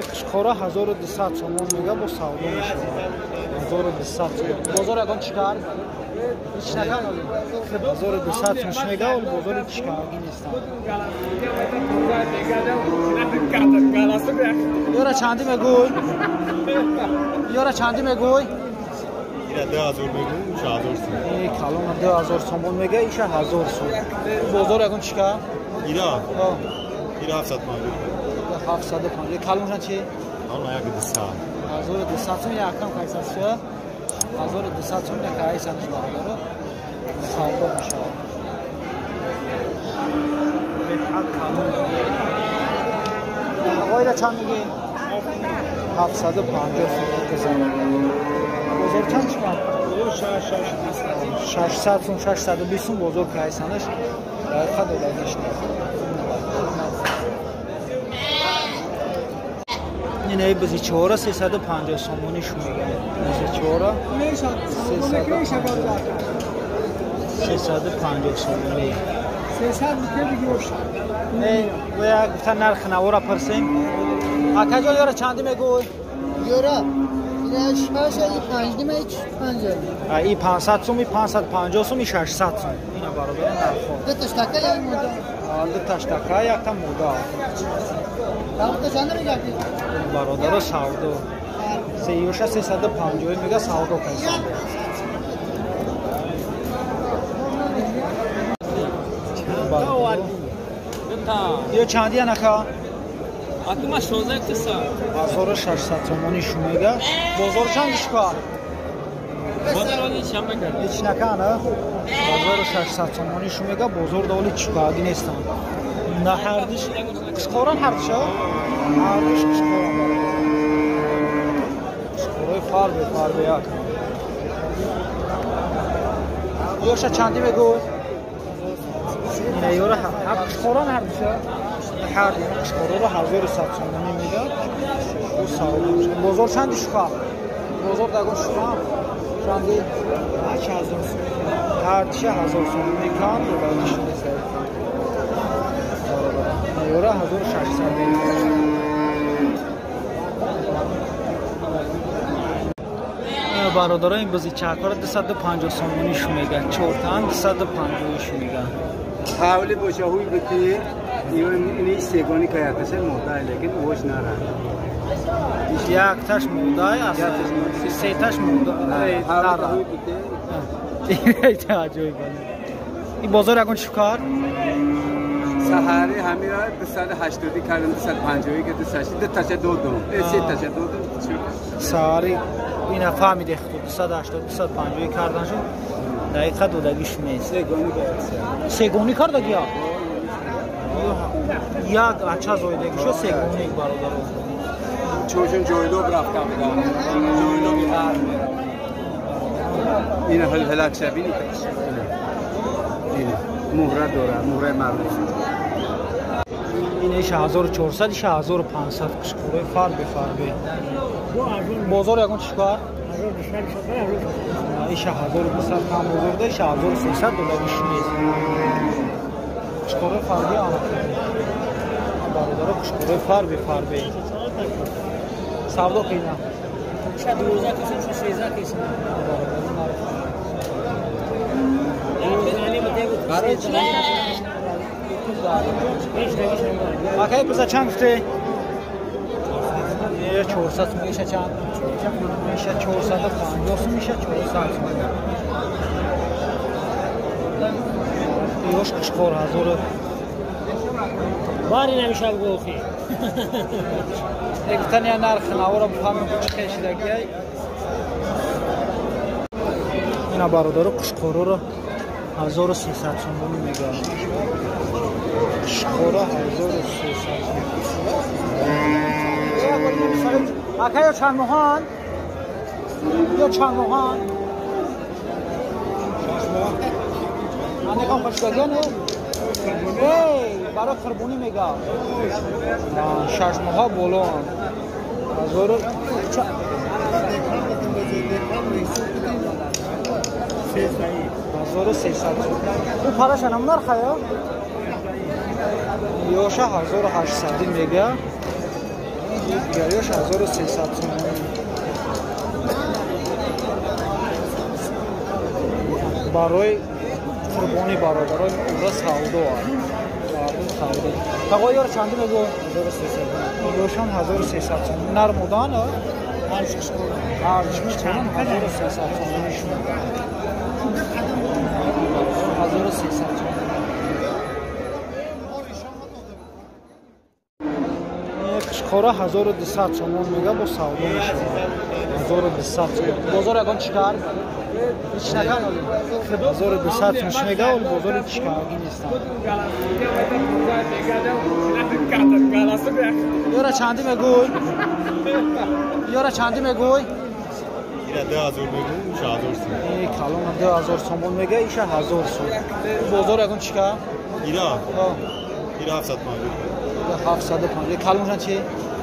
Қишқора 1200 сомон мега бо савдо мешавад. 1200 сомон. Бозор ягон чӣ кард? Ҳеч накард. 1200 сомон мега, вале бозори чӣ карди нестанд. Ёра чанди мегӯй? Ёра чанди мегӯй? Ира 2000 мегӯй, 3000 сомон. Э, калона 2000 сомон мега, иша 1000 сомон. Бозор ягон чӣ кард? Ира? Ира 750. 750. Калоншан чи? Калон 1200. 1200 сом якам кайсас ша? 1200 сом як кайсанш бародаро. Савдо мешавад. Беҳад калон. Оғоира чанд мегӣ? 750 сом кизан. Бозор чанд шуд? 600 сом, 620 сом бозор кайсанаш. Райха додагиш нест. Инаи бизичора 350 сомониш мегӯяд. Бизичора 350 сомонӣ. 300 бикер. Не, бояд гуфта нархи навора пурсем. Акаҷон, ёра чанди мегӯй? Ёра шаш панҷ панҷ. И 500 сум, и 550 сум, и 600 сум. Ина баробари нархҳо. Ду таштака як мода. Ду таштака якта мода. Бародаро савдо. Сеюша 350 мега савдо кайсан. Ё чанди анака? Акума 16 тиса. 1600 сомони шумега. Бозор чанд шука? Бозор оли чанд кард? Ҳеч накана. 1600 сомони шумега, бозор доли чукаги нестанд. На ҳардиш қишқоран ҳардиша? Ҳардиш қишқоран. Қишқорои фарбе фарбе як. Ёша чанди мегӯй? Ина ёра ҳар қишқоран ҳардиша? Ҳар қишқороро 1100 сомонӣ мега. Бо савдо. Бозор чанди шука? Бозор дагон шука? Чанди? 8000 сомонӣ. Ҳардиша 1000 сомонӣ кам додагиш нест. Ёра 1600 мега. Бародаро, ин бизичакҳоро 250 сомонӣ шумега. Чортаан 250 шумега. ҳавли боша ҳуй бити ини сегони каяташа модай, лекин овош нара. Якташ модай, сеташ модай нара. Аҷоиб. Ин бозор ягон чӣ кард? Саҳари ҳамира 280 кардам, 250 ки 260, ду таша додум, се таша додум. Саҳари ина фаҳмиде худо 280 250 кардан шуд. Дақиқа додагиш нест. Сегонӣ кардагия? Як ача зоидагишо сегонӣ бародаро. Чӯшун ҷойлоб рафта будам. Ҷойлоби ғарб. Ина ҳалак шабини. Ина муҳра дора, муҳраи мардум. Ин иша 1400, иша 1500 қишқорои фарбе фарбе. Бозор ягон чӣ кар? Иша 1200 кам бозорда, иша 1300 додагиш нест. Қишқорои фарби ана. Бародаро, қишқорои фарбе фарбе. Савдо қина. Иша 12 киса, иша 13 киса. Барои чӣ? Акай биза чанд гуфте? 400 сум, иша чанд? Иша 450 сум, иша 400 сум. Ёш қишқор ҳазору Бари намешав гӯхи. Гуфтан я нархи навора бифаҳмем чӣ хешидагиай. Ина бародаро, қишқороро 1300 сомонӣ мегӯянд. Қишқора 1300 сомонӣ. Ака, ё чанд моҳанд? Ё чанд моҳанд? Анекам хушдагиане? Эй, барои қурбонӣ мега. Шаш моҳа болоанд. Ҳазору 1300. Ӯ параша нам нарха ё? Ёша 1800 мега. Дигариёш 1300 сомонӣ. Барои қурбонӣ бародарои ура савдо аст. Савдо. Тағо ёр чанди мегӯ? 1300. Ёшам 1300 сомонӣ. Нар модан? Ҳарчи қурбон 1300 сомонӣ шуд. 1300 сомонӣ. Қишқора 1200 сомон мега бо савдо мешавад. 1200 сомон. Бозор ягон чӣ кард? Ҳеч накард. 1200 сомон мега, вале бозори чӣ карди нестам. Ёра чанди мегӯй? Ёра чанди мегӯй? Ира 2000 мегӯ, 4000 сомон. Э, калона 2000 сомон мега, иша 1000 сомон. Бозор ягон чӣ кард? Ира? Ира 750. 750. Калоншан чи?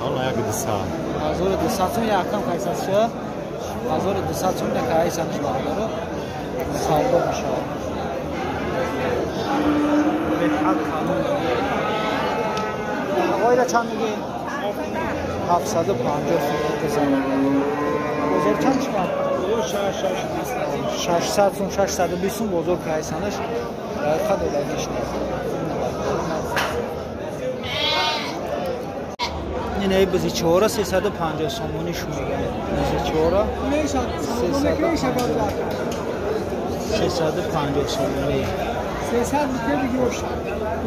Калон 1200. 1200 сом якам кайсас ша? 1200 сом якайсанш бародаро. Савдо мешавад. Беҳад калон. Оғоира чанд мегӣ? 750 сом кизан. Бозор чанд чикар? 600 сом, 620 сом бозор кайсанаш. Райха додагиш нест. Инаи бизичора 350 сомонӣ шу мегӯяд. Бизичора 350 сомонӣ. 300 бикер.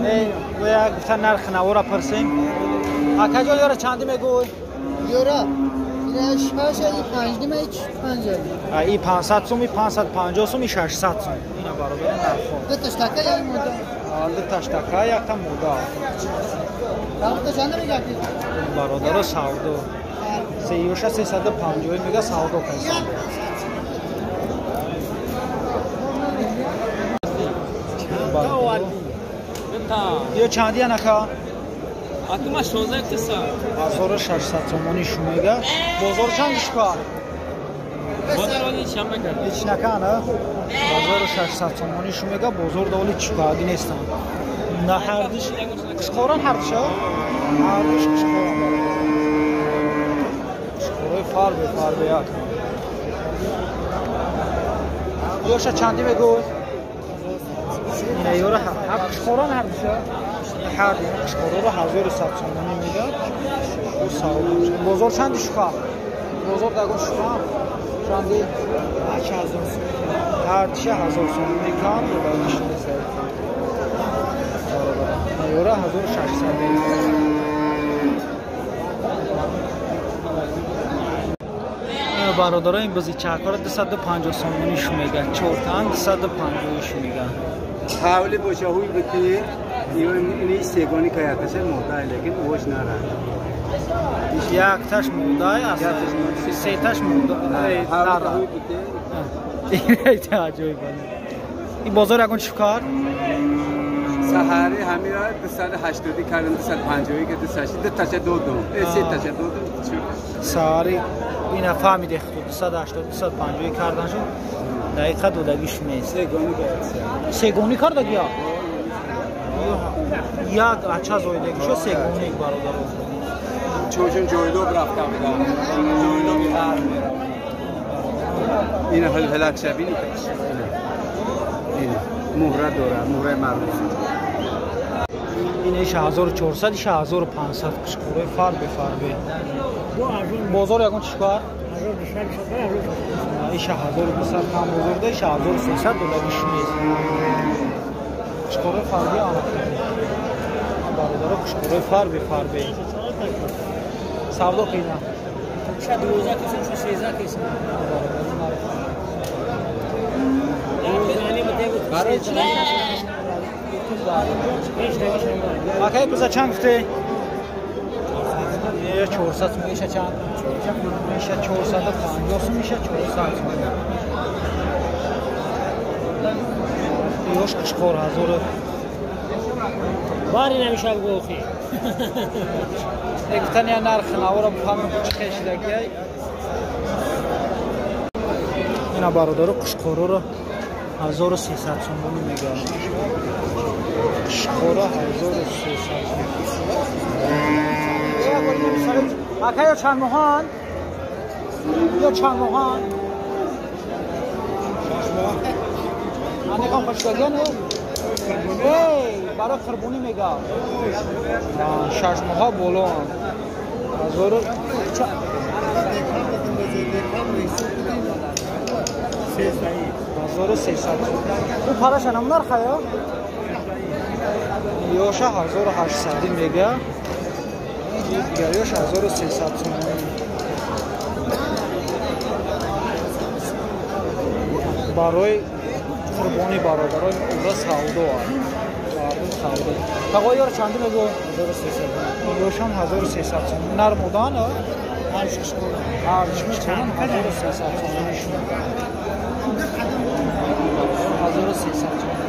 Не, бояд гуфта нархи навора пурсем. Акаҷон ёра чанди мегӯй? Ёра шаш панҷ нима панҷ. И 500 сум, и 550 сум, и 600 сум. Ина баробари нархҳо. Ду таштака як мода. Ду таштака якта мода. Бародаро савдо. Сеюша 350 мега савдо кайсан. Ё чанди анака? Атума 16 тиса. 1600 сомонӣ шу мега. Бозор чанд шукар? Бозор оли чанд мекард? Ҳеч накана? 1600 сомонӣ шу мега, бозор да оли чикаги нестан. На ҳардиш қишқоран ҳардиша? Ҳардиш қишқоран бародар. Қишқорои фарбе фарбе як. Ёша чанди мегӯй? Ина ёра ҳар қишқоран ҳардиша? Ҳар қишқороро 1100 сомонӣ мега. Бо савдо. Бозор чанди шука? Бозор дагон шука? Чанди? 8000 сомонӣ. Ҳардиша 1000 сомонӣ кам додагиш нест. Ёра 1600. Бародаро ин бизичакҳоро 250 сомонӣ шу мега. Чортаан 250 шу мега. ҳавли бошаҳуй бити ини сегони каяташа модай, лекин овош нара. Якташ модай, сеташ модай нара. Аҷоиб. Ин бозор ягон чӣ кард? Саҳари ҳамира 280 кардам, 250 ки 260, ду таша додум, се таша додум. Саҳари ина фаҳмиде худо 280, 250 кардан шуд. Дақиқа додагиш нест. Сегонӣ кардагия? Як ача зоидагиша сегонӣ бародаро. Чун ҷойлоб рафта будам. Ҷойлоби ғарб меравам. Ина ҳалак шабини. Ина муҳра дорад, муҳраи маъруф. Ин иша 1400, иша 1500 қишқорои фарбе фарбе. Бозор ягон чӣ кар? Иша 1200 кам бозор да, иша 1300 долагиш нест. Қишқорои фарби ана. Бародаро қишқорои фарбе фарбе. Савдо қина. Иша 12 кисм, иша 13 кисм. Барои чӣ? Акай биза чанд гуфте? 400 сум, иша чанд? Иша 450 сум, иша 400 сум. Ёш қишқор 1000. Бари намешавад гӯхи. Гуфтан я нархи навора бифаҳмем чӣ хешидагиай. Ина бародаро қишқороро 1300 сомонӣ мегӯянд. Қишқора 1300 сомонӣ. Ака ё чанд моҳан? Ё чанд моҳан? Анекам хушдагиан? Эй, барои қурбонӣ мегам. 6 моҳа болоанд. 1300. Ӯ параша нам нарха ё? Ёша 1800 мега. Дигарёш 1300 сомонӣ. Барои қурбонӣ бародарои ура савдо аст. Савдо. Тағо ёр чанди мегӯ? 1300. Ёшам 1300 сомонӣ. Нар модан? Ҳар 1300 сомонӣ шуд. 1300 сомонӣ.